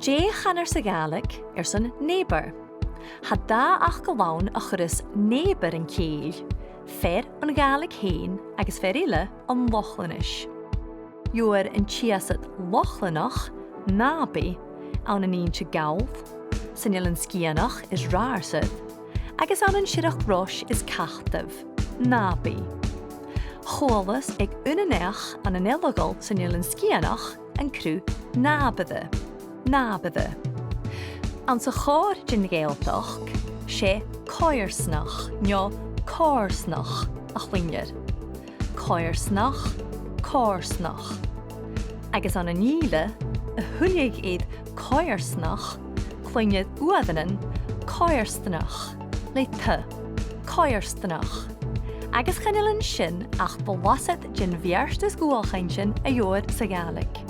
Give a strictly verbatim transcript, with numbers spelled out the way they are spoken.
Dè chanar sa Ghàidhlig airson neighbour? Tha dà fhacal ann a chuireas neighbour an cèill, fear an Ghàidhlig fhèin agus fear eile an Lochlannais. Gheibhear an t-iasad Lochlannach nàbaidh ann an Innse Gall, san Eilean Sgitheanach is Ratharsair, agus ann an Siorrachd Rois is Cataibh, nàbaidh. Chualas aig aon neach ann an Ealaghol san Eilean Sgitheanach an cruth nàbaire, nàbaire. Anns a' chòrr den Ghàidhealtachd, 's e coimhearsnach no comharsnach a chluinnear. Coimhearsnach, comharsnach. Agus ann an Ìle, a thuilleadh air coimhearsnach, cluinnear uaireannan coimhearsnach, le T, coimhearsnach. Agus chan eil an sin ach blasad den bheartas dhualchainntean a gheibhear sa Ghàidhlig.